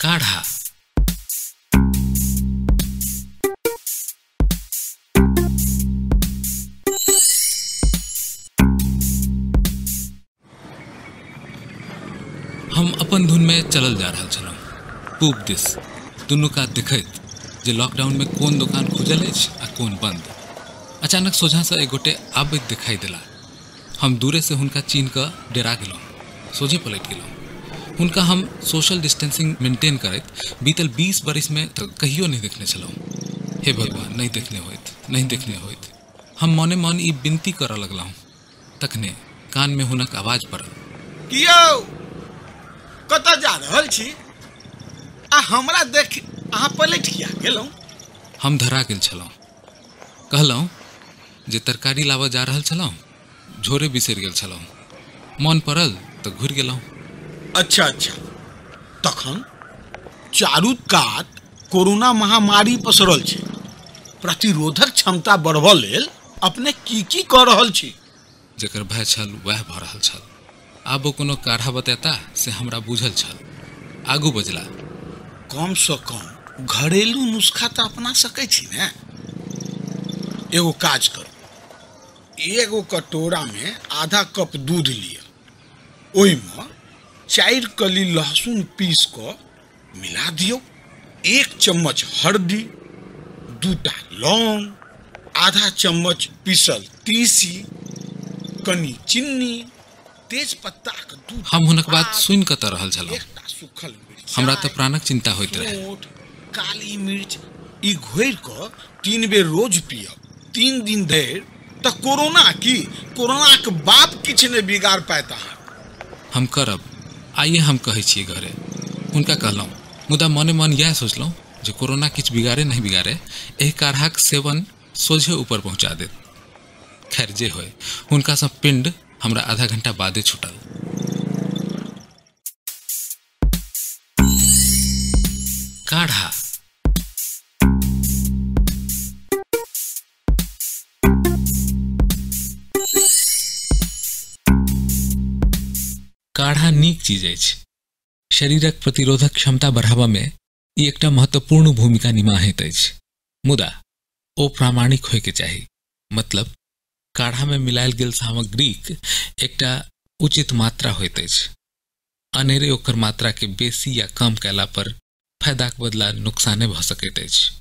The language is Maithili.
काढ़ा। हम अपन धुन में चलल जा रहल छलहुँ पूब दिस, दुनू कात देखैत जे लॉकडाउन में कोन दोकान खुजल अछि आ कोन बंद। अचानक सोझाँसँ एक गोटे आबैत दिखाई देला। हम दूरे से हुनका चिन्ह कऽ डेरा गेलहुँ, सोझे पलटि गेलहुँ। हुनका हम सोशल डिस्टेंसिंग मेंटेन करैत बीतल 20 बरिस में तऽ कहियो नहीं देखने छलहुँ। हे भगवान, नहीं देखने होइत, नहीं देखने होइत। हम मने मन ई विनती करऽ लगलहुँ। तखने कान में हुनक आवाज पड़ल, कियो कतऽ जा रहल छी आ हमरा देख अहाँ पलटि किया गेलहुँ? हम धरा गेल छलहुँ। कहलहुँ जे तरकारी लाबऽ जा रहल छलहुँ, झोरे बिसरि गेल छलहुँ, मन पड़ल तऽ घुरि गेलहुँ। अच्छा अच्छा, तखन चारू कात कोरोना महामारी पसरल छै, प्रतिरोधक क्षमता बढ़बऽ लेल अपने की की कऽ रहल छी? जकर भय छल वएह भऽ रहल छल। आब ओ कोनो काढ़ा बतेता से हमरा बुझल छल। आगू बजला, कम से कम घरेलू नुस्खा तऽ अपना सकै छी ने। एगो काज करू, एगो कटोरा में आधा कप दूध लिअ, ओहिमे 4 कली लहसुन पीस कऽ मिला दियौ, 1 चम्मच हल्दी, 2टा लौंग, आधा चम्मच पीसल तीसी, कनी चिन्नी, तेजपत्ता के 2। हम हुनक बात सुनि कऽ तऽ रहल छलहुँ। हमरा तऽ प्राणक चिंता होइत रहे। काली मिर्च ई घोरि कऽ 3 बेर रोज पियब, 3 दिन धरि तऽ कोरोना की कोरोनाक बाप किछु नहि बिगाड़ पायत अहाँ। हम करब, आइए हम कहै छियै घरे, हुनका कहलहुँ। मुदा मने मन इएह सोचलहुँ जे कोरोना किछु बिगाड़े नहीं बिगाड़े, एहि काढ़ाक सेवन सोझे ऊपर पहुँचा देत। खैर जे होय, हुनकासँ पिंड हमरा आधा घंटा बादे छूटल। काढ़ा। काढ़ा नीक चीज अछि। शरीरक प्रतिरोधक क्षमता बढ़ाबऽ में ई एकटा महत्वपूर्ण भूमिका निमाहैत अछि। मुदा ओ प्रामाणिक होयके चाही, मतलब काढ़ा में मिलायल गेल सामग्रीक एकटा उचित मात्रा होइत अछि। अनेरे ओकर मात्रा के बेसी या कम कयला पर फायदाक बदला नुकसाने भऽ सकैत अछि।